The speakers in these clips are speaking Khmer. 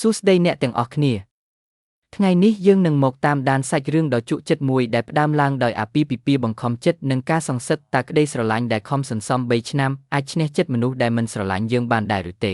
សួស្តីអ្នកទាំងអស់គ្នាថ្ងៃនេះយើងនឹងមកតាមដានសាច់រឿងដ៏ជក់ចិត្តមួយដែលផ្ដើមឡើងដោយអាពាហ៍ពិពាហ៍បង្ខំចិត្តនិងការសង្សឹកតើក្តីស្រឡាញ់ដែលខំសន្សំ3ឆ្នាំអាចឈ្នះចិត្តមនុស្សដែលមិនស្រឡាញ់យើងបានដែរឬទេ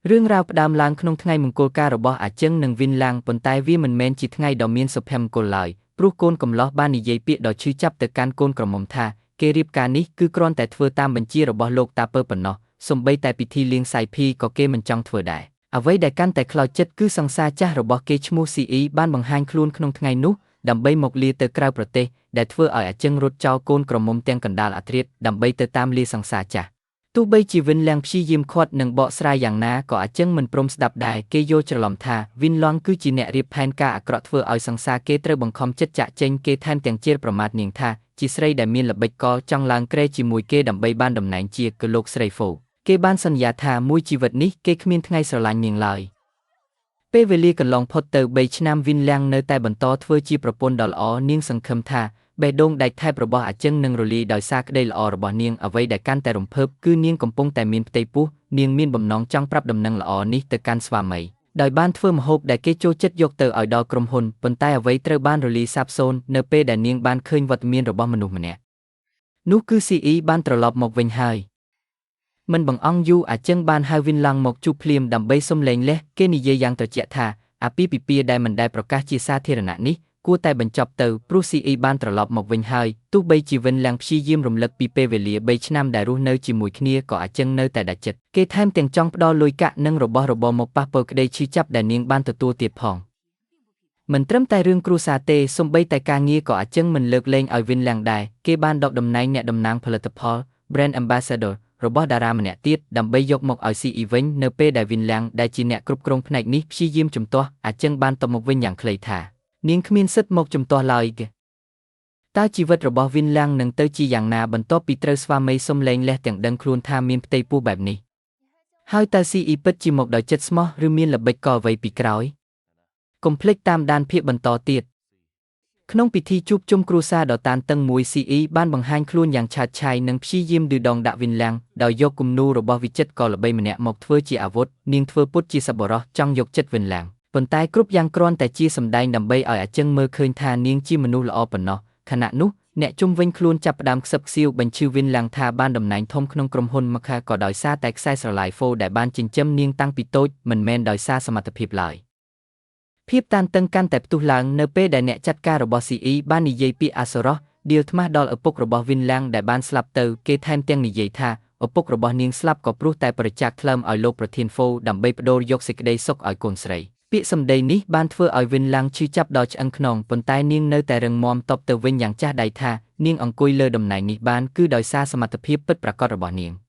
រឿងរ៉ាវផ្ដើមឡើងក្នុងថ្ងៃមង្គលការរបស់អាជឹងនិងវិនឡាំងប៉ុន្តែវាមិនមែនជាថ្ងៃដ៏មានសុភមង្គលឡើយព្រោះកូនកំលោះបាននិយាយពាក្យដ៏ឈឺចាប់ទៅកាន់កូនក្រមុំថាគេរៀបការនេះគឺគ្រាន់តែធ្វើតាមបញ្ជារបស់លោកតាពើប៉ុណ្ណោះសូម្បីតែពិធីលៀងសៃភីក៏គេមិនចង់ធ្វើដែរអ្វីដែលកាន់តែខ្លោចចិត្តគឺសង្សារចាស់របស់គេឈ្មោះ CE បានបង្ហាញខ្លួនក្នុងថ្ងៃនោះដើម្បីមកលាទៅក្រៅប្រទេសដែលធ្វើឲ្យអាជឹងរត់ចោលកូនក្រមុំទាំងកណ្ដាលអាធ្រាត្រដើម្បីទៅតាមលាសង្សារចាស់ទោះបីជាវិនលៀងព្យាយាមឃាត់និងបកស្រាយយ៉ាងណាក៏អាជឹងមិនព្រមស្ដាប់ដែរគេយល់ច្រឡំថាវិនឡងគឺជាអ្នករៀបផែនការអាក្រក់ធ្វើឲ្យសង្សារគេត្រូវបង្ខំចិត្តចាក់ចេញគេថែមទាំងជេរប្រមាថនាងថាជាស្រីដែលមានល្បិចកលចង់ឡើងក្រែជាមួយគេដើម្បីបានតំណែងជាគឺលោកស្រីហ្វូគេបានសន្យាថាមួយជីវិតនេះគេគ្មានថ្ងៃស្រឡាញ់នាងឡើយពេលវេលាកន្លងផុតទៅ3ឆ្នាំវិនលៀងនៅតែបន្តធ្វើជាប្រពន្ធដ៏ល្អនាងសង្ឃឹមថាបេះដូងដែកថែបរបស់អាជឹងនឹងរលាយដោយសារក្តីល្អរបស់នាងអ្វីដែលកាន់តែរំភើបគឺនាងកំពុងតែមានផ្ទៃពោះនាងមានបំណងចង់ប្រាប់ដំណឹងល្អនេះទៅកាន់ស្វាមីដោយបានធ្វើម្ហូបដែលគេចូលចិត្តយកទៅឲ្យដល់ក្រុមហ៊ុនប៉ុន្តែអ្វីត្រូវបានរលាយសាបសូន្យនៅពេលដែលនាងបានឃើញវត្តមានរបស់មនុស្សម្នាក់នោះគឺ CE បានត្រឡប់មកវិញហើយមិនបង្អង់យូរអាជឹងបានហៅវិនឡង់មកជួបភ្លាមដើម្បីសុំលែងលះគេនិយាយយ៉ាងត្រជាក់ថាអាពាហ៍ពិពាហ៍ដែលមិនដែលប្រកាសជាសាធារណៈនេះគួរតែបញ្ចប់ទៅព្រោះ CE បានត្រឡប់មកវិញហើយទោះបីជាវិនលៀងព្យាយាមរំលឹកពីពេលវេលា3ឆ្នាំដែលរស់នៅជាមួយគ្នាក៏អាជឹងនៅតែដាច់ចិត្តគេថែមទាំងចង់ផ្ដល់លុយកាក់និងរបស់របរមកប៉ះពាល់ក្តីឈឺចាប់ដែលនាងបានទទួលទៀតផងមិនត្រឹមតែរឿងគ្រួសារទេសូម្បីតែការងារក៏អាជឹងមិនលើកលែងឲ្យវិនលៀងដែរគេបានដកតំណែងអ្នកតំណាងផលិតផល Brand Ambassador របស់តារាម្នាក់ទៀតដើម្បីយកមកឲ្យ CE វិញនៅពេលដែលវិនលៀងដែលជាអ្នកគ្រប់គ្រងផ្នែកនេះព្យាយាមជំទាស់អាជឹងបានតបមកវិញយ៉ាងខ្លីថានាងគ្មានសិទ្ធិមកជំទាស់ឡើយតើជីវិតរបស់វិនលៀងនឹងទៅជាយ៉ាងណាបន្ទាប់ពីត្រូវស្វាមីសុំលែងលះទាំងដឹងខ្លួនថាមានផ្ទៃពោះបែបនេះហើយតើ CE ពិតជាមកដោយចិត្តស្មោះឬមានល្បិចកលអ្វីពីក្រោយកុំភ្លេចតាមដានភាគបន្តទៀតក្នុងពិធីជួបជុំគ្រួសារដ៏តានតឹងមួយ CE បានបង្ហាញខ្លួនយ៉ាងឆើតឆាយនិងព្យាយាមឌឺដងដាក់វិនលៀងដោយយកគំនូររបស់វិចិត្រកល្បីម្នាក់មកធ្វើជាអាវុធនាងធ្វើពុតជាសប្បុរសចង់យកចិត្តវិនលៀងប៉ុន្តែគ្រប់យ៉ាងគ្រាន់តែជាសម្ដែងដើម្បីឲ្យអាជឹងមើលឃើញថានាងជាមនុស្សល្អប៉ុណ្ណោះខណៈនោះអ្នកជុំវិញខ្លួនចាប់ផ្ដើមខ្សឹបខ្សៀវបញ្ឈឺវិនលៀងថាបានតំណែងធំក្នុងក្រុមហ៊ុនមខាក៏ដោយសារតែខ្សែស្រឡាយហ្វូដែលបានចិញ្ចឹមនាងតាំងពីតូចមិនមែនដោយសារសមត្ថភាពឡើយភាពតានតឹងកាន់តែផ្ទុះឡើងនៅពេលដែលអ្នកចាត់ការរបស់ CE បាននិយាយពាក្យអសុរោះដៀលថ្មាស់ដល់ឪពុករបស់វិនលៀងដែលបានស្លាប់ទៅគេថែមទាំងនិយាយថាឪពុករបស់នាងស្លាប់ក៏ព្រោះតែប្រចាក់ថ្លើមឲ្យលោកប្រធានហ្វូដើម្បីប្ដូរយកសេចក្តីសុខឲ្យកូនស្រីពាក្យសម្ដីនេះបានធ្វើឲ្យវិនលៀងឈឺចាប់ដល់ឆ្អឹងខ្នងប៉ុន្តែនាងនៅតែរឹងមាំតបទៅវិញយ៉ាងចាស់ដៃថានាងអង្គុយលើតំណែងនេះបានគឺដោយសារសមត្ថភាពពិតប្រាកដរបស់នាង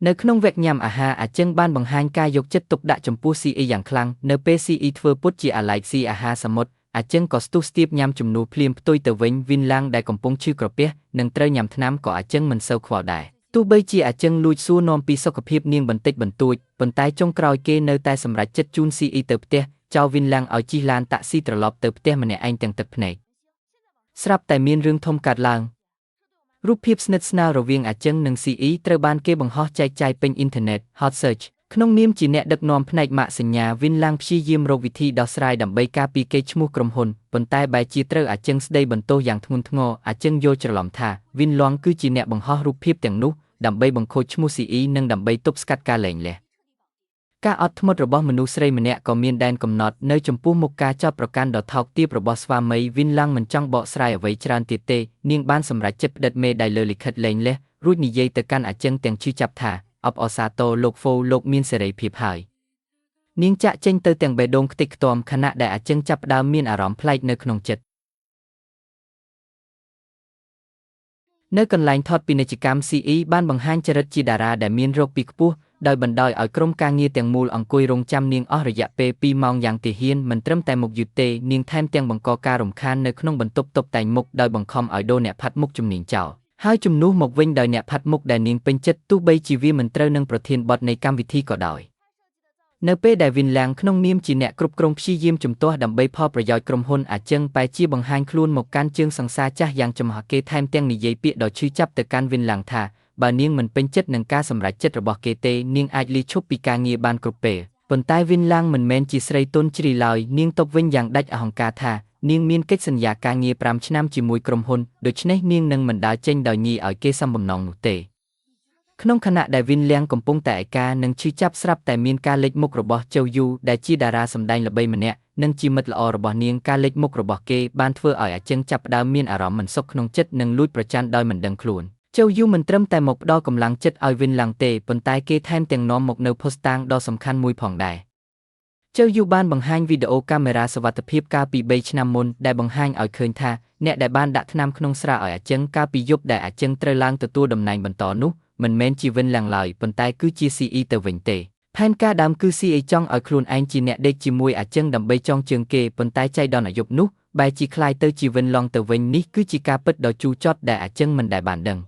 នៅក្នុងវគ្គញ៉ាំអាហារអាជឹងបានបង្ហាញការយកចិត្តទុកដាក់ចំពោះ CE យ៉ាងខ្លាំងនៅពេល CE ធ្វើពុតជាអាឡែកស៊ីអាហារសមុទ្រអាជឹងក៏ស្ទុះស្ទាបញ៉ាំជំនួសភ្លាមផ្ទុយទៅវិញវិនលៀងដែលកំពុងឈឺក្រពះនិងត្រូវញ៉ាំថ្នាំក៏អាជឹងមិនសូវខ្វល់ដែរទោះបីជាអាជឹងលួចសួរនាំពីសុខភាពនាងបន្តិចបន្តួចប៉ុន្តែចុងក្រោយគេនៅតែសម្រេចចិត្តជូន CE ទៅផ្ទះចោលវិនលៀងឲ្យជិះឡានតាក់ស៊ីត្រឡប់ទៅផ្ទះម្នាក់ឯងទាំងទឹកភ្នែកស្រាប់តែមានរឿងធំកើតឡើងរូបភាពស្និទ្ធស្នាលរវាងអាជឹងនិង CE ត្រូវបានគេបង្ហោះចែកចាយពេញអ៊ីនធឺណិត Hot Search ក្នុងនាមជាអ្នកដឹកនាំផ្នែកម៉ាកសញ្ញាវិនលៀងព្យាយាមរកវិធីដោះស្រាយដើម្បីការពារកេរ្តិ៍ឈ្មោះក្រុមហ៊ុនប៉ុន្តែបែរជាត្រូវអាជឹងស្ដីបន្ទោសយ៉ាងធ្ងន់ធ្ងរអាជឹងយល់ច្រឡំថាវិនលៀងគឺជាអ្នកបង្ហោះរូបភាពទាំងនោះដើម្បីបង្ខូចឈ្មោះ CE និងដើម្បីទប់ស្កាត់ការលែងលះការអត់ធ្មត់របស់មនុស្សស្រីម្នាក់ក៏មានដែនកំណត់នៅចំពោះមុខការចោទប្រកាន់ដ៏ថោកទាបរបស់ស្វាមីវិនលៀងមិនចង់បកស្រាយអ្វីច្រើនទៀតទេនាងបានសម្រេចចិត្តផ្ដិតមេដៃលើលិខិតលែងលះរួចនិយាយទៅកាន់អាជឹងទាំងឈឺចាប់ថាអបអរសាទរលោកហ្វូលោកមានសេរីភាពហើយនាងចាក់ចេញទៅទាំងបេះដូងខ្ទេចខ្ទាំខណៈដែលអាជឹងចាប់ផ្ដើមមានអារម្មណ៍ប្លែកនៅក្នុងចិត្តនៅកន្លែងថតពាណិជ្ជកម្ម CE បានបង្ហាញចរិតជាតារាដែលមានរោគពីខ្ពស់ដោយបណ្ដោយឲ្យក្រុមការងារទាំងមូលអង្គុយរងចាំនាងអស់រយៈពេល2ម៉ោងយ៉ាងទាហ៊ានមិនត្រឹមតែមុខយឺតទេនាងថែមទាំងបង្កការរំខាននៅក្នុងបន្ទប់តុបតែងមុខដោយបង្ខំឲ្យដូរអ្នកផាត់មុខជំនាញចោលហើយជំនួសមកវិញដោយអ្នកផាត់មុខដែលនាងពេញចិត្តទោះបីជាវាមិនត្រូវនឹងប្រធានបទនៃកម្មវិធីក៏ដោយនៅពេលដែលវិនលៀងក្នុងនាមជាអ្នកគ្រប់គ្រងព្យាយាមជំទាស់ដើម្បីផលប្រយោជន៍ក្រុមហ៊ុនអាជឹងបែរជាបង្ហាញខ្លួនមកកាន់ជើងសង្សារចាស់យ៉ាងចំហគេថែមទាំងនិយាយពាក្យដ៏ឈឺចាប់ទៅកាន់វិនលៀងថាបើនាងមិនពេញចិត្តនឹងការសម្រេចចិត្តរបស់គេទេនាងអាចលាឈប់ពីការងារបានគ្រប់ពេល ប៉ុន្តែវិនឡាំងមិនមែនជាស្រីទន់ជ្រាយឡើយនាងតបវិញយ៉ាងដាច់អហង្ការថានាងមានកិច្ចសន្យាការងារ5ឆ្នាំជាមួយក្រុមហ៊ុនដូច្នេះនាងនឹងមិនដើរចេញដោយងាយឲ្យគេសំបំណងនោះទេក្នុងខណៈដែលវិនលៀងកំពុងតែឯកានិងឈឺចាប់ស្រាប់តែមានការលេចមុខរបស់ជៅយូដែលជាតារាសម្ដែងល្បីម្នាក់និងជាមិត្តល្អរបស់នាងការលេចមុខរបស់គេបានធ្វើឲ្យអាជឹងចាប់ផ្ដើមមានអារម្មណ៍មិនសុខក្នុងចិត្តនិងលួចប្រច័ណ្ឌដោយមិនដឹងខ្លួនជៅយូមិនត្រឹមតែមកផ្ដល់កម្លាំងចិត្តឲ្យវិនឡាំងទេប៉ុន្តែគេថែមទាំងនាំមកនៅភស្តុតាងដ៏សំខាន់មួយផងដែរជៅយូបានបង្ហាញវីដេអូកាមេរ៉ាសុវត្ថិភាពកាលពី3ឆ្នាំមុនដែលបង្ហាញឲ្យឃើញថាអ្នកដែលបានដាក់ថ្នាំក្នុងស្រាឲ្យអាជឹងកាលពីយប់ដែលអាជឹងត្រូវឡើងទទួលតំណែងបន្តនោះមិនមែនជាវិនឡាំងឡើយប៉ុន្តែគឺជា CE ទៅវិញទេផែនការដើមគឺ CE ចង់ឲ្យខ្លួនឯងជាអ្នកដេកជាមួយអាជឹងដើម្បីចងជើងគេប៉ុន្តែចៃដន្យអាយុនោះបែរជាក្លាយទៅជាវិនឡងទៅវិញនេះគឺជាការពិតដ៏ជូរចត់ដែលអាជឹងមិនដែលបានដឹង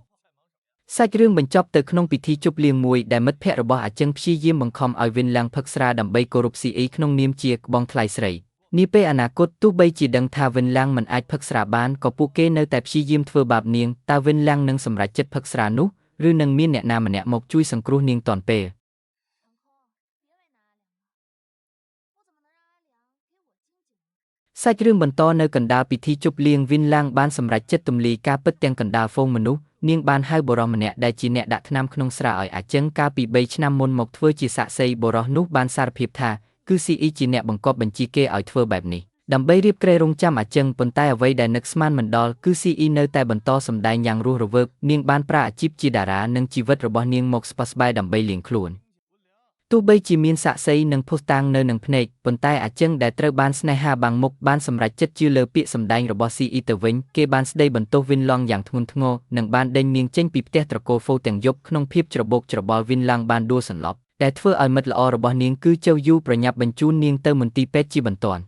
សាច់រឿងបញ្ចប់ទៅក្នុងពិធីជប់លៀងមួយដែលមិត្តភក្តិរបស់អាជឹងព្យាយាមបង្ខំឲ្យវិនឡាំងផឹកស្រាដើម្បីគោរព CE ក្នុងនាមជាក្បងថ្លៃស្រីនាពេលអនាគតទោះបីជាដឹងថាវិនឡាំងមិនអាចផឹកស្រាបានក៏ពួកគេនៅតែព្យាយាមធ្វើបាបនាងតើវិនឡាំងនឹងសម្រេចចិត្តផឹកស្រានោះឬនឹងមានអ្នកណាម្នាក់មកជួយសង្គ្រោះនាងទាន់ពេលសាច់រឿងបន្តនៅកណ្ដាលពិធីជប់លៀងវិនឡាំងបានសម្រេចចិត្តទម្លាយការពិតទាំងកណ្ដាលហ្វូងមនុស្សនាងបានហៅបុរសម្នាក់ដែលជាអ្នកដាក់ថ្នាំក្នុងស្រាឲ្យអាជឹងកាលពី3ឆ្នាំមុនមកធ្វើជាសាក្សីបុរសនោះបានសារភាពថាគឺ CE ជាអ្នកបង្គាប់បញ្ជាគេឲ្យធ្វើបែបនេះដើម្បីរៀបក្រែរងចាំអាជឹងប៉ុន្តែអ្វីដែលនឹកស្មានមិនដល់គឺ CE នៅតែបន្តសម្ដែងយ៉ាងរស់រវើកនាងបានប្រើអាជីពជាតារានិងជីវិតរបស់នាងមកស្បះស្បែដើម្បីលាងខ្លួនទោះបីជាមានសាក្សីនិងភស្តុតាងនៅនឹងភ្នែកប៉ុន្តែអាជឹងដែលត្រូវបានស្នេហាបាំងមុខបានសម្រេចចិត្តជឿលើពាក្យសម្ដែងរបស់ CE ទៅវិញគេបានស្ដីបន្ទោសវិនឡងយ៉ាងធ្ងន់ធ្ងរនិងបានដេញនាងចេញពីផ្ទះត្រកូលហ្វូទាំងយប់ក្នុងភាពច្របូកច្របល់វិនឡាំងបានដួលសន្លប់ដែលធ្វើឲ្យមិត្តល្អរបស់នាងគឺជៅយូប្រញាប់បញ្ជូននាងទៅមន្ទីរពេទ្យជាបន្ទាន់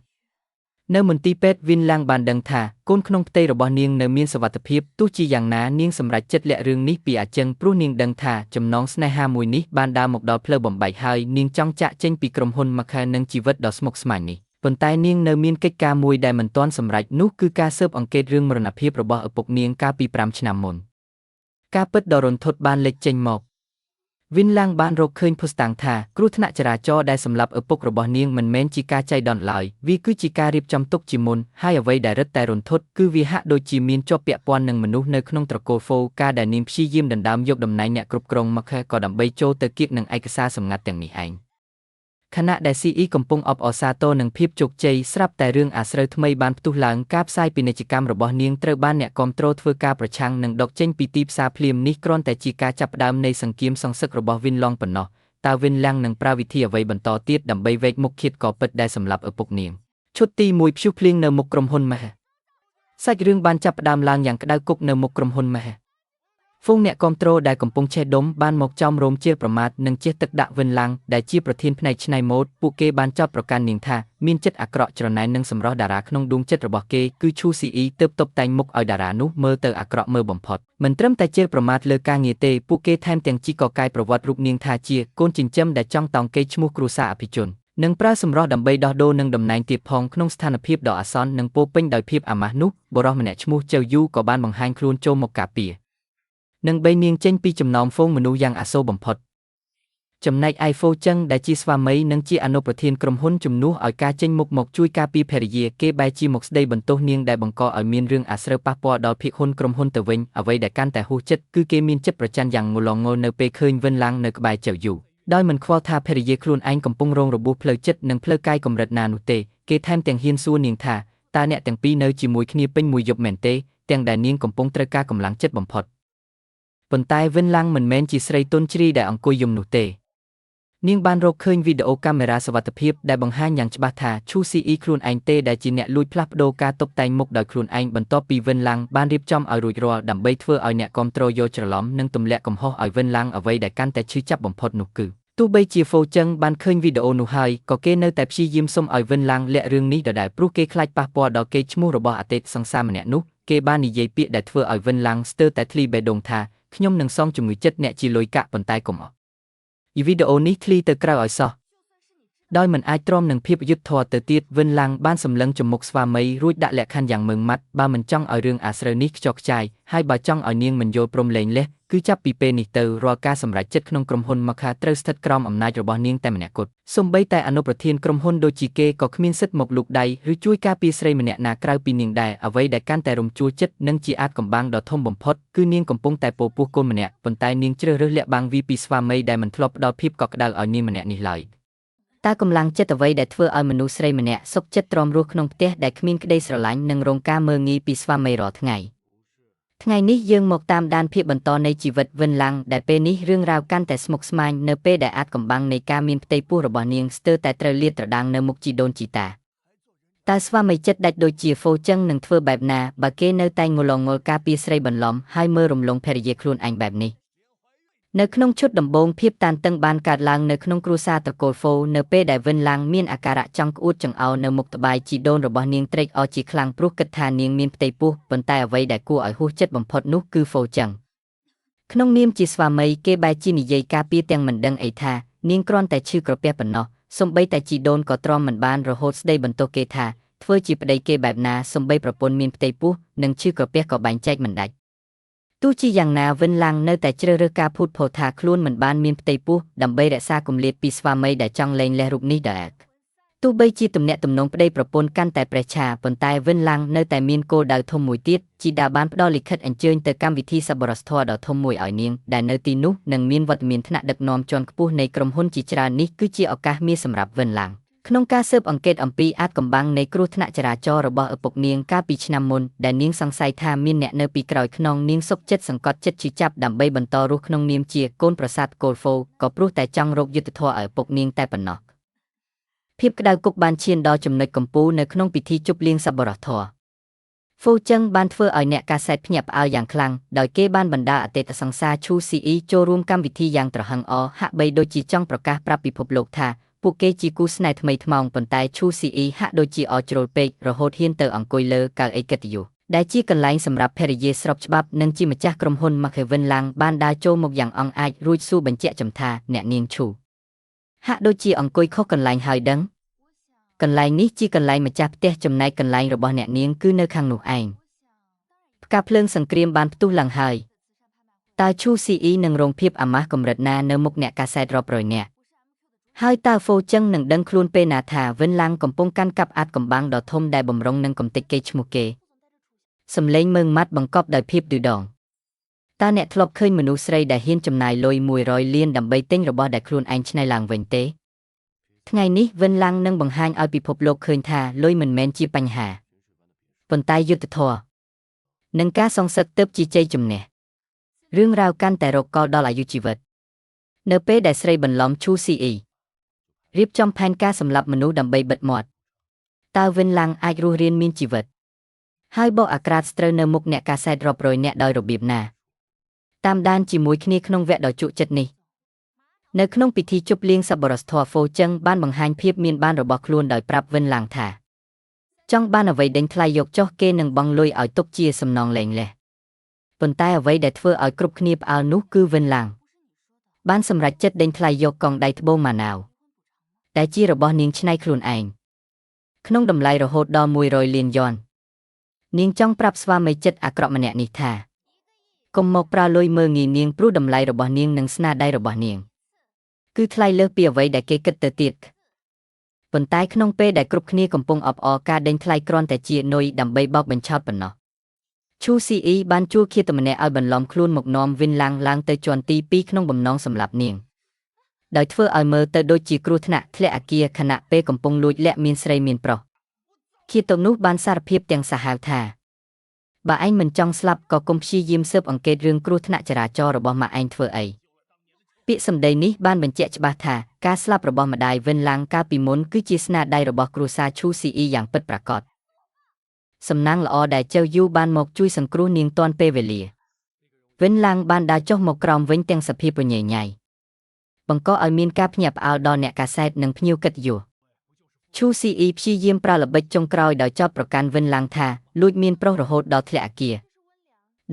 នៅមន្ទីរពេទ្យវិនឡាំងបានដឹងថាកូនក្នុងផ្ទៃរបស់នាងនៅមានសុវត្ថិភាពទោះជាយ៉ាងណានាងសម្រេចចិត្តលាក់រឿងនេះពីអាជឹងព្រោះនាងដឹងថាចំណងស្នេហាមួយនេះបានដើរមកដល់ផ្លូវបំបែកហើយនាងចង់ចាក់ចេញពីក្រុមហ៊ុនម៉ាខែនិងជីវិតដ៏ស្មុគស្មាញនេះប៉ុន្តែនាងនៅមានកិច្ចការមួយដែលមិនទាន់សម្រេចនោះគឺការស៊ើបអង្កេតរឿងមរណភាពរបស់ឪពុកនាងកាលពី5ឆ្នាំមុនការពិតដ៏រន្ធត់បានលេចចេញមកវិនឡាំងបានរកឃើញភស្តុតាងថាគ្រោះថ្នាក់ចរាចរណ៍ដែលសម្លាប់ឪពុករបស់នាងមិនមែនជាការចៃដន្យឡើយវាគឺជាការរៀបចំទុកជាមុនហើយអ្វីដែលរឹតតែរន្ធត់គឺវាហាក់ដូចជាមានជាប់ពាក់ព័ន្ធនឹងមនុស្សនៅក្នុងត្រកូលហ្វូការដែលនាងព្យាយាមដណ្ដើមយកតំណែងអ្នកគ្រប់គ្រងម៉ាខែក៏ដើម្បីចូលទៅគៀកនឹងឯកសារសម្ងាត់ទាំងនេះឯងខណៈដែល CE កំពុងអបអរសាទរនឹងភាពជោគជ័យស្រាប់តែរឿងអាស្រូវថ្មីបានផ្ទុះឡើងការផ្សាយពាណិជ្ជកម្មរបស់នាងត្រូវបានអ្នកគាំទ្រធ្វើការប្រឆាំងនិងដកចេញពីទីផ្សារភ្លាមនេះគ្រាន់តែជាការចាប់ផ្ដើមនៃសង្គ្រាមសងសឹករបស់វិនឡងប៉ុណ្ណោះតើវិនឡាំងនឹងប្រើវិធីអ្វីបន្តទៀតដើម្បីវែកមុខឃាតករពិតដែលសម្លាប់ឪពុកនាងឈុតទី1ព្យុះភ្លៀងនៅមុខក្រុមហ៊ុនម៉ាសាច់រឿងបានចាប់ផ្ដើមឡើងយ៉ាងក្តៅគគុកនៅមុខក្រុមហ៊ុនម៉ាហ្វូងអ្នកគាំទ្រដែលកំពុងឆេះដុំបានមកចោមរោមជាប្រមាថនិងជះទឹកដាក់វិនឡាំងដែលជាប្រធានផ្នែកច្នៃម៉ូដពួកគេបានចោទប្រកាន់នាងថាមានចិត្តអាក្រក់ច្រណែននិងសម្រស់តារាក្នុងដួងចិត្តរបស់គេគឺឈូ CE ទើបតុបតែងមុខឲ្យតារានោះមើលទៅអាក្រក់មើលបំផុតមិនត្រឹមតែជេរប្រមាថលើការងារទេពួកគេថែមទាំងជីកកាយប្រវត្តិរូបនាងថាជាកូនចិញ្ចឹមដែលចង់តោងកេរ្តិ៍ឈ្មោះគ្រួសារអភិជននិងប្រើសម្រស់ដើម្បីដោះដូរនឹងតំណែងទៀតផងក្នុងស្ថានភាពដ៏អាសន្ននិងពោពេញដោយភាពអាម៉ាស់នោះបុរសម្នាក់ឈ្មោះជៅយូក៏បានបង្ហាញខ្លួនចូលមកការពារនិងបីនាងចេញពីចំណោមហ្វូងមនុស្សយ៉ាងអាសូរបំផុតចំណែកឯហ្វូចឹងដែលជាស្វាមីនិងជាអនុប្រធានក្រុមហ៊ុនជំនួសឲ្យការចេញមុខមកជួយការពារភរិយាគេបែរជាមកស្ដីបន្ទោសនាងដែលបង្កឲ្យមានរឿងអាស្រូវប៉ះពាល់ដល់ភាគហ៊ុនក្រុមហ៊ុនទៅវិញអ្វីដែលកាន់តែហួសចិត្តគឺគេមានចិត្តប្រច័ណ្ឌយ៉ាងងលងងល់នៅពេលឃើញវិនឡាំងនៅក្បែរចៅយូដោយមិនខ្វល់ថាភរិយាខ្លួនឯងកំពុងរងរបួសផ្លូវចិត្តនិងផ្លូវកាយកម្រិតណានោះទេគេថែមទាំងហ៊ានសួរនាងថាតើអ្នកទាំងពីរនៅជាមួយគ្នាពេញមួយយប់មែនទេទាំងដែលនាងកំពុងត្រូវការកម្លាំងចិត្តបំផុតប៉ុន្តែវិនឡាំងមិនមែនជាស្រីទន់ជ្រាយដែលអង្គុយយំនោះទេនាងបានរកឃើញវីដេអូកាមេរ៉ាសុវត្ថិភាពដែលបង្ហាញយ៉ាងច្បាស់ថាឈូ CE ខ្លួនឯងទេដែលជាអ្នកលួចផ្លាស់ប្ដូរការតុបតែងមុខដោយខ្លួនឯងបន្ទាប់ពីវិនឡាំងបានរៀបចំឲ្យរួចរាល់ដើម្បីធ្វើឲ្យអ្នកគាំទ្រយល់ច្រឡំនិងទម្លាក់កំហុសឲ្យវិនឡាំងអ្វីដែលកាន់តែឈឺចាប់បំផុតនោះគឺទោះបីជាហ្វូចឹងបានឃើញវីដេអូនោះហើយក៏គេនៅតែព្យាយាមសុំឲ្យវិនឡាំងលាក់រឿងនេះដដែលព្រោះគេខ្លាចប៉ះពាល់ដល់កេរ្តិ៍ឈ្មោះរបស់អតីតសង្សារម្នាក់នោះគេបាននិយាយពាក្យដែលធ្វើឲ្យវិនឡាំងស្ទើរតែធ្លីបេះដូងថាខ្ញុំនឹងសងជំងឺចិត្តអ្នកជាលុយកាក់ប៉ុន្តែកុំអស់វីដេអូនេះធ្លីទៅក្រៅឲ្យសោះដោយមិនអាចទ្រាំនឹងភាពយុត្តិធម៌ទៅទៀតវិនឡាំងបានសម្លឹងចំមុខស្វាមីរួចដាក់លក្ខខណ្ឌយ៉ាងម៉ឺងម៉ាត់បើមិនចង់ឲ្យរឿងអាស្រូវនេះខ្ចោះខ្ចាយហើយបើចង់ឲ្យនាងមិនយល់ព្រមលែងលះ គឺចាប់ពីពេលនេះទៅរាល់ការសម្រេចចិត្តក្នុងក្រុមហ៊ុន Makha ត្រូវស្ថិតក្រោមអំណាចរបស់នាងតែម្នាក់គត់សូម្បីតែអនុប្រធានក្រុមហ៊ុនដូចជាគេក៏គ្មានសិទ្ធិមកលូកដៃឬជួយការពារស្រីម្នាក់ណាក្រៅពីនាងដែរអ្វីដែលកាន់តែរំជួលចិត្តនិងជាអាថ៌កំបាំងដ៏ធំបំផុតគឺនាងកំពុងតែពោពោះកូនម្នាក់ប៉ុន្តែនាងជ្រើសរើសលាក់បាំងវាពីស្វាមីដែលមិនធ្លាប់ផ្ដល់ភាពកក់ក្ដៅឲ្យនាងម្នាក់នេះឡើយតើកម្លាំងចិត្តអ្វីដែលធ្វើឲ្យមនុស្សស្រីម្នាក់សុខចិត្តទ្រាំរស់ក្នុងផ្ទះដែលគ្មានក្តីស្រឡាញ់និងរងការមើលងាយពីស្វាមីរាល់ថ្ងៃថ្ងៃនេះយើងមកតាមដានភាពបន្តនៃជីវិតវិនឡាំងដែលពេលនេះរឿងរ៉ាវកាន់តែស្មុគស្មាញនៅពេលដែលអាថ៌កំបាំងនៃការមានផ្ទៃពោះរបស់នាងស្ទើរតែត្រូវលាតត្រដាងនៅមុខជីដូនជីតាតើស្វាមីចិត្តដាច់ដូចជាហ្វូចឹងនឹងធ្វើបែបណាបើគេនៅតែងល់ងល់ការពារស្រីបន្លំហើយមើលរំលងភរិយាខ្លួនឯងបែបនេះនៅក្នុងឈុតដំបូងភាពតានតឹងបានកើតឡើងនៅក្នុងគ្រួសារត្រកូលហ្វូនៅពេលដែលវិនឡាំងមានអាការៈចង់ក្អួតចង្អោរនៅមុខត្បាយជីដូនរបស់នាងត្រេកអរជាខ្លាំងព្រោះគិតថានាងមានផ្ទៃពោះប៉ុន្តែអ្វីដែលគួរឲ្យហួសចិត្តបំផុតនោះគឺហ្វូចឹងក្នុងនាមជាស្វាមីគេបែរជានិយាយការពារទាំងមិនដឹងអីថានាងគ្រាន់តែឈឺក្រពះប៉ុណ្ណោះសូម្បីតែជីដូនក៏ទ្រាំមិនបានរហូតស្ដីបន្ទោសគេថាធ្វើជាប្តីគេបែបណាសូម្បីប្រពន្ធមានផ្ទៃពោះនិងឈឺក្រពះក៏បែងចែកមិនដាច់ទោះជាយ៉ាងណាវិនឡាំងនៅតែជ្រើសរើសការភូតភរថាខ្លួនមិនបានមានផ្ទៃពោះដើម្បីរក្សាគម្លាតពីស្វាមីដែលចង់លែងលះរូបនេះដែរទោះបីជាទំនាក់ទំនងប្តីប្រពន្ធកាន់តែប្រេះឆាប៉ុន្តែវិនឡាំងនៅតែមានគោលដៅធំមួយទៀតជីដាបានផ្ដល់លិខិតអញ្ជើញទៅកម្មវិធីសប្បុរសធម៌ដ៏ធំមួយឲ្យនាងដែលនៅទីនោះនឹងមានវត្តមានថ្នាក់ដឹកនាំជាន់ខ្ពស់នៃក្រុមហ៊ុនជាច្រើននេះគឺជាឱកាសមាសសម្រាប់វិនឡាំងក្នុងការស៊ើបអង្កេតអំពីអាថ៌កំបាំងនៃគ្រោះថ្នាក់ចរាចរណ៍របស់ឪពុកនាងកាលពីឆ្នាំមុនដែលនាងសង្ស័យថាមានអ្នកនៅពីក្រោយខ្នងនាងសុខចិត្តសង្កត់ចិត្តឈឺចាប់ដើម្បីបន្តរស់ក្នុងនាមជាកូនប្រសាត្រកូលហ្វូក៏ព្រោះតែចង់រកយុត្តិធម៌ឲ្យឪពុកនាងតែប៉ុណ្ណោះភាពក្តៅគុកបានឈានដល់ចំណុចកំពូលនៅក្នុងពិធីជប់លៀងសប្បុរសធម៌ហ្វូចឹងបានធ្វើឲ្យអ្នកកាសែតភ្ញាក់ផ្អើលយ៉ាងខ្លាំងដោយគេបានបណ្ដាអតីតសង្សារឈូស៊ីអ៊ីចូលរួមកម្មវិធីយ៉ាងត្រហឹងអហាក់បីដូចជាចង់ប្រកាសប្រាប់ពិភពលោកថាពួកគេជាគូស្នេហ៍ថ្មីថ្មោងប៉ុន្តែឈូស៊ីអ៊ីហាក់ដូចជាអជ្រុលពេករហូតហ៊ានទៅអង្គុយលើកៅអីកិត្តិយសដែលជាកន្លែងសម្រាប់ភរិយាស្របច្បាប់និងជាម្ចាស់ក្រុមហ៊ុន Makhevin ឡាំងបានដើរចូលមកយ៉ាងអង់អាចរួចសួរបញ្ជាក់ចំថាអ្នកនាងឈូហាក់ដូចជាអង្គុយខុសកន្លែងហើយដឹងកន្លែងនេះជាកន្លែងម្ចាស់ផ្ទះចំណែកកន្លែងរបស់អ្នកនាងគឺនៅខាងនោះឯងផ្កាភ្លើងសង្គ្រាមបានផ្ទុះឡើងហើយតើឈូស៊ីអ៊ីនឹងរងភាពអាម៉ាស់កម្រិតណានៅមុខអ្នកកាសែតរាប់រយនាក់ហើយតើហ្វូចឹងនឹងដឹងខ្លួនពេលណាថាវិនឡាំងកំពុងកាន់កាប់អាថ៌កំបាំងដ៏ធំដែលបំរុងនឹងកំទេចគេឈ្មោះគេសំឡេងមើងម៉ាត់បង្កប់ដោយភាពឌឺដងតើអ្នកធ្លាប់ឃើញមនុស្សស្រីដែលហ៊ានចំណាយលុយ100លានដើម្បីទិញរបស់ដែលខ្លួនឯងច្នៃឡើងវិញទេថ្ងៃនេះវិនឡាំងនឹងបង្ហាញឲ្យពិភពលោកឃើញថាលុយមិនមែនជាបញ្ហាប៉ុន្តែយុត្តិធម៌និងការសងសឹកទើបជាជ័យជំនះរឿងរ៉ាវកាន់តែរកកលដល់អាយុជីវិតនៅពេលដែលស្រីបន្លំឈូស៊ីអ៊ីរៀបចំផែនការសម្លាប់មនុស្សដើម្បីបិទមាត់តើវិនឡាំងអាចរស់រានមានជីវិតហើយបកអាក្រាតស្ត្រូវនៅមុខអ្នកកាសែតរាប់រយនាក់ដោយរបៀបណាតាមដានជាមួយគ្នាក្នុងវគ្គដ៏ជក់ចិត្តនេះនៅក្នុងពិធីជប់លៀងសប្បុរសធម៌ហ្វូចឹងបានបង្ហាញភាពមានបានរបស់ខ្លួនដោយប្រាប់វិនឡាំងថាចង់បានអ្វីដេញថ្លៃយកចុះគេនឹងបង់លុយឲ្យទុកជាសំណងលែងលះប៉ុន្តែអ្វីដែលធ្វើឲ្យគ្រប់គ្នាផ្អើលនោះគឺវិនឡាំងបានសម្រេចចិត្តដេញថ្លៃយកកងដៃត្បូងម៉ាណាវតែជារបស់នាងច្នៃខ្លួនឯងក្នុងតម្លៃរហូតដល់100លានយ៉ននាងចង់ប្រាប់ស្វាមីចិត្តអាក្រក់ម្នាក់នេះថាកុំមកប្រើលុយមើលងាយនាងព្រោះតម្លៃរបស់នាងនិងស្នាដៃរបស់នាងគឺថ្លៃលើសពីអ្វីដែលគេគិតទៅទៀតប៉ុន្តែក្នុងពេលដែលគ្រប់គ្នាកំពុងអបអរការដេញថ្លៃគ្រាន់តែជានុយដើម្បីបោកបញ្ឆោតប៉ុណ្ណោះឈូស៊ីអ៊ីបានជួលឃាតម្នាក់ឲ្យបន្លំខ្លួនមកនាំវិនឡាំងឡើងទៅជាន់ទី2ក្នុងបំណងសម្លាប់នាងដោយធ្វើឲ្យមើលទៅដូចជាគ្រោះថ្នាក់ធ្លាក់អគារខណៈពេលកំពុងលួចលាក់មានស្រីមានប្រុសឃាតនោះបានសារភាពទាំងសាហាវថាបើឯងមិនចង់ស្លាប់ក៏កុំព្យាយាមស៊ើបអង្កេតរឿងគ្រោះថ្នាក់ចរាចរណ៍របស់ម៉ាក់ឯងធ្វើអីពាក្យសម្ដីនេះបានបញ្ជាក់ច្បាស់ថាការស្លាប់របស់ម្ដាយវិនឡាំងកាលពីមុនគឺជាស្នាដៃរបស់គ្រួសារឈូស៊ីអ៊ីយ៉ាងពិតប្រាកដសំណាងល្អដែលចៅយូបានមកជួយសង្គ្រោះនាងទាន់ពេលវេលាវិនឡាំងបានដើរចុះមកក្រោមវិញទាំងសភាពរញ៉េរញ៉ៃបង្កឲ្យមានការភ្ញាក់ផ្អើលដល់អ្នកកាសែតនិងភ្ញៀវកិត្តិយសឈូស៊ីអ៊ីព្យាយាមប្រើល្បិចចុងក្រោយដោយចោទប្រកាន់វិនឡាំងថាលួចមានប្រុសរហូតដល់ធ្លាក់អគារ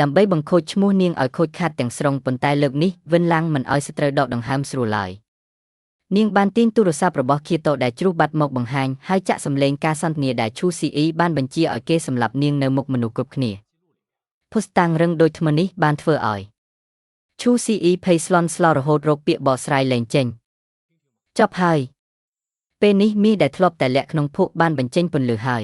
ដើម្បីបង្ខូចឈ្មោះនាងឲ្យខូចខាតទាំងស្រុងប៉ុន្តែលើកនេះវិនឡាំងមិនឲ្យសត្រូវដកដង្ហើមស្រួលឡើយនាងបានទាញទូរស័ព្ទរបស់ឃាតដែលជ្រុះបាត់មកបង្ហាញហើយចាក់សម្លេងការសន្ទនាដែលឈូស៊ីអ៊ីបានបញ្ជាឲ្យគេសម្លាប់នាងនៅមុខមនុស្សគ្រប់គ្នាភស្តុតាងរឹងដូចថ្មនេះបានធ្វើឲ្យ ឈូស៊ីអ៊ីភ័យស្លន់ស្លោរហូតរកពាក្យបកស្រាយលែងចេញចប់ហើយពេលនេះមាសដែលធ្លាប់តែលាក់ក្នុងភក់បានបញ្ចេញពន្លឺហើ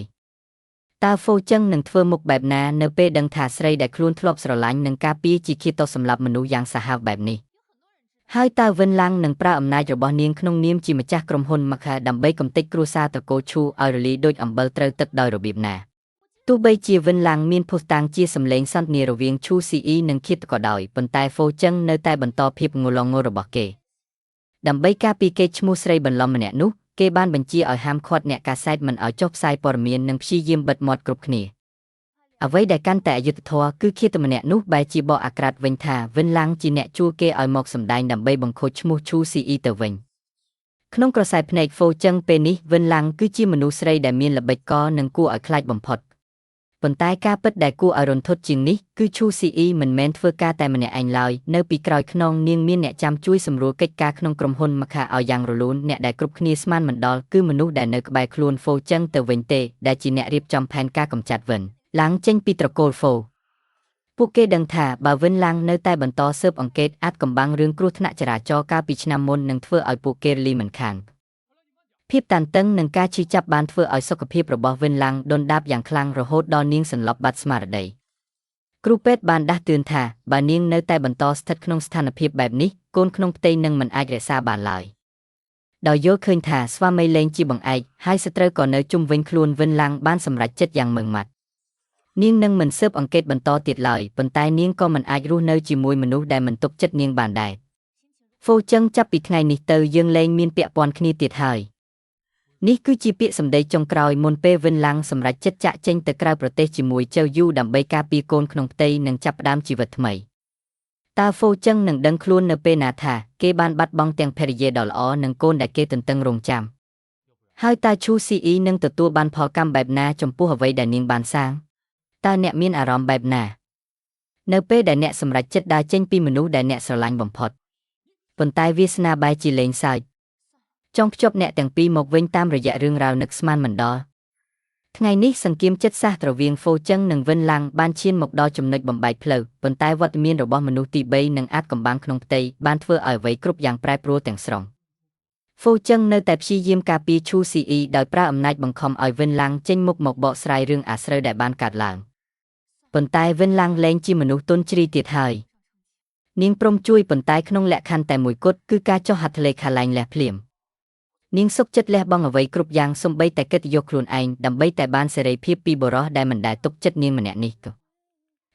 យតើហ្វូចឹងនឹងធ្វើមុខបែបណានៅពេលដឹងថាស្រីដែលខ្លួនធ្លាប់ស្រឡាញ់នឹងការពារជាឃាតសម្រាប់មនុស្សយ៉ាងសាហាវបែបនេះហើយតើវិនឡាំងនឹងប្រើអំណាចរបស់នាងក្នុងនាមជាម្ចាស់ក្រុមហ៊ុនម៉ាខាដើម្បីកំទេចគ្រួសារត្រកូលឈូឲ្យរលាយដូចអំបិលត្រូវទឹកដោយរបៀបណាទោះបីជាវិនឡាំងមានភស្តុតាងជាសម្លេងសន្ទនារវាងឈូស៊ីអ៊ីនិងឃាតក៏ដោយប៉ុន្តែហ្វូចឹងនៅតែបន្តភាពងលងងរបស់គេដើម្បីការពារកេរ្តិ៍ឈ្មោះស្រីបន្លំម្នាក់នោះគេបានបញ្ជាឲ្យហាមឃាត់អ្នកកាសែតមិនឲ្យចុះផ្សាយព័ត៌មាននិងព្យាយាមបិទមាត់គ្រប់គ្នាអ្វីដែលកាន់តែអយុត្តិធម៌គឺឃាតម្នាក់នោះបែរជាបកអាក្រាតវិញថាវិនឡាំងជាអ្នកជួលគេឲ្យមកសម្ដែងដើម្បីបង្ខូចឈ្មោះឈូស៊ីអ៊ីទៅវិញក្នុងក្រសែភ្នែកហ្វូចឹងពេលនេះវិនឡាំងគឺជាមនុស្សស្រីដែលមានល្បិចកលនិងគួរឲ្យខ្លាចបំផុតប៉ុន្តែការពិតដែលគួរឲ្យរន្ធត់ជាងនេះគឺឈូស៊ីអ៊ីមិនមែនធ្វើការតែម្នាក់ឯងឡើយនៅពីក្រោយខ្នងនាងមានអ្នកចាំជួយសម្រួលកិច្ចការក្នុងក្រុមហ៊ុនម៉ាខាឲ្យយ៉ាងរលូនអ្នកដែលគ្រប់គ្នាស្មានមិនដល់គឺមនុស្សដែលនៅក្បែរខ្លួនហ្វូចឹងទៅវិញទេដែលជាអ្នករៀបចំផែនការកម្ចាត់វិនឡាំងចេញពីត្រកូលហ្វូពួកគេដឹងថាបើវិនឡាំងនៅតែបន្តស៊ើបអង្កេតអាចកំបាំងរឿងគ្រោះថ្នាក់ចរាចរណ៍កាលពីឆ្នាំមុននឹងធ្វើឲ្យពួកគេរលីមិនខានភាពតានតឹងនិងការឈឺចាប់បានធ្វើឲ្យសុខភាពរបស់វិនឡាំងដុនដាបយ៉ាងខ្លាំងរហូតដល់នាងសន្លប់បាត់ស្មារតីគ្រូពេទ្យបានដាស់តឿនថាបើនាងនៅតែបន្តស្ថិតក្នុងស្ថានភាពបែបនេះកូនក្នុងផ្ទៃនឹងមិនអាចរក្សាបានឡើយដោយយល់ឃើញថាស្វាមីលែងជាបង្អែកហើយសត្រូវក៏នៅជុំវិញខ្លួនវិនឡាំងបានសម្រេចចិត្តយ៉ាងម៉ឺងម៉ាត់នាងនឹងមិនស៊ើបអង្កេតបន្តទៀតឡើយប៉ុន្តែនាងក៏មិនអាចរស់នៅជាមួយមនុស្សដែលមិនទុកចិត្តនាងបានដែរហ្វូចឹងចាប់ពីថ្ងៃនេះទៅយើងលែងមានពាក់ព័ន្ធគ្នាទៀតហើយនេះគឺជាពាក្យសម្ដីចុងក្រោយមុនពេលវិនឡាំងសម្រេចចិត្តចាកចេញទៅក្រៅប្រទេសជាមួយចៅយូដើម្បីការពារកូនក្នុងផ្ទៃនិងចាប់ផ្ដើមជីវិតថ្មីតើហ្វូចឹងនឹងដឹងខ្លួននៅពេលណាថាគេបានបាត់បង់ទាំងភរិយាដ៏ល្អនិងកូនដែលគេទន្ទឹងរង់ចាំហើយតើឈូស៊ីអ៊ីនឹងទទួលបានផលកម្មបែបណាចំពោះអ្វីដែលនាងបានសាងតើអ្នកមានអារម្មណ៍បែបណានៅពេលដែលអ្នកសម្រេចចិត្តដើរចេញពីមនុស្សដែលអ្នកស្រឡាញ់បំផុតប៉ុន្តែវាសនាបែរជាលេងសើចចង់ភ្ជាប់អ្នកទាំងពីរមកវិញតាមរយៈរឿងរ៉ាវនឹកស្មានមិនដល់ថ្ងៃនេះសង្គ្រាមចិត្តសាស្ត្ររវាងហ្វូចឹងនិងវិនឡាំងបានឈានមកដល់ចំណុចបំបែកផ្លូវប៉ុន្តែវត្តមានរបស់មនុស្សទី3និងអាចកំបាំងក្នុងផ្ទៃបានធ្វើឲ្យអ្វីគ្រប់យ៉ាងប្រែប្រួលទាំងស្រុងហ្វូចឹងនៅតែព្យាយាមការពារឈូស៊ីអ៊ីដោយប្រើអំណាចបង្ខំឲ្យវិនឡាំងចេញមុខមកបកស្រាយរឿងអាស្រូវដែលបានកើតឡើងប៉ុន្តែវិនឡាំងលែងជាមនុស្សទន់ជ្រាយទៀតហើយនាងព្រមជួយប៉ុន្តែក្នុងលក្ខខណ្ឌតែមួយគត់គឺការចុះហត្ថលេខាលែងលះភ្លាមនាងសុខចិត្តលះបង់អ្វីគ្រប់យ៉ាងសូម្បីតែកិត្តិយសខ្លួនឯងដើម្បីតែបានសេរីភាពពីបុរសដែលមិនដែលទុកចិត្តនាងម្នាក់នេះ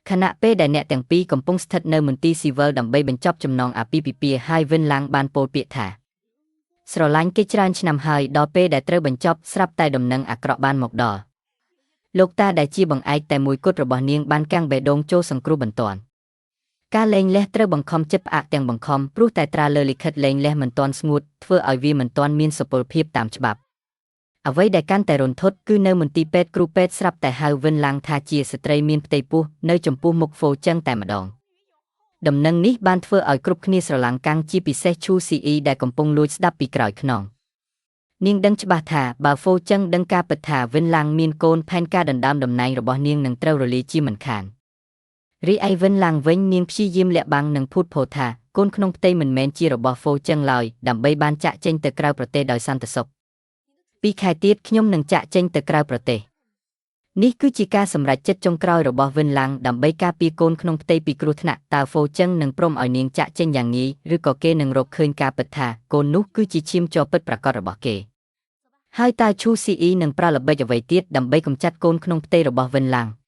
ខណៈពេលដែលអ្នកទាំងពីរកំពុងស្ថិតនៅមន្ទីរស៊ីវិលដើម្បីបញ្ចប់ចំណងអាពាហ៍ពិពាហ៍ហើយវិនឡាំងបានពោលពាក្យថាស្រឡាញ់គេច្រើនឆ្នាំហើយដល់ពេលដែលត្រូវបញ្ចប់ស្រាប់តែដំណឹងអាក្រក់បានមកដល់លោកតាដែលជាបង្អែកតែមួយគត់របស់នាងបានកាំងបេះដូងចូលសង្គ្រោះបន្ទាន់ការលែងលះត្រូវបង្ខំចិត្តផ្អាកទាំងបង្ខំព្រោះតែត្រាលើលិខិតលែងលះមិនទាន់ស្ងួតធ្វើឲ្យវាមិនទាន់មានសុពលភាពតាមច្បាប់អ្វីដែលកាន់តែរន្ធត់គឺនៅមន្ទីរពេទ្យគ្រូពេទ្យស្រាប់តែហៅវិនឡាំងថាជាស្ត្រីមានផ្ទៃពោះនៅចំពោះមុខហ្វូចឹងតែម្ដងដំណឹងនេះបានធ្វើឲ្យគ្រប់គ្នាស្រឡាំងកាំងជាពិសេសឈូស៊ីអ៊ីដែលកំពុងលួចស្ដាប់ពីក្រោយខ្នងនាងដឹងច្បាស់ថាបើហ្វូចឹងដឹងការពិតថាវិនឡាំងមានកូនផែនការដណ្ដើមតំណែងរបស់នាងនឹងត្រូវរលាយជាមិនខានរីឯវិនឡាំងវិញនាងព្យាយាមលាក់បាំងនិងភូតភរថាកូនក្នុងផ្ទៃមិនមែនជារបស់ហ្វូចឹងឡើយដើម្បីបានចាក់ចេញទៅក្រៅប្រទេសដោយសន្តិសុខពីខែទៀតខ្ញុំនឹងចាក់ចេញទៅក្រៅប្រទេសនេះគឺជាការសម្រេចចិត្តចុងក្រោយរបស់វិនឡាំងដើម្បីការពារកូនក្នុងផ្ទៃពីគ្រោះថ្នាក់តើហ្វូចឹងនឹងព្រមឲ្យនាងចាក់ចេញយ៉ាងងាយឬក៏គេនឹងរកឃើញការពិតថាកូននោះគឺជាឈាមជ័រពិតប្រាកដរបស់គេហើយតើឈូស៊ីអ៊ីនឹងប្រើល្បិចអ្វីទៀតដើម្បីកម្ចាត់កូនក្នុងផ្ទៃរបស់វិនឡាំង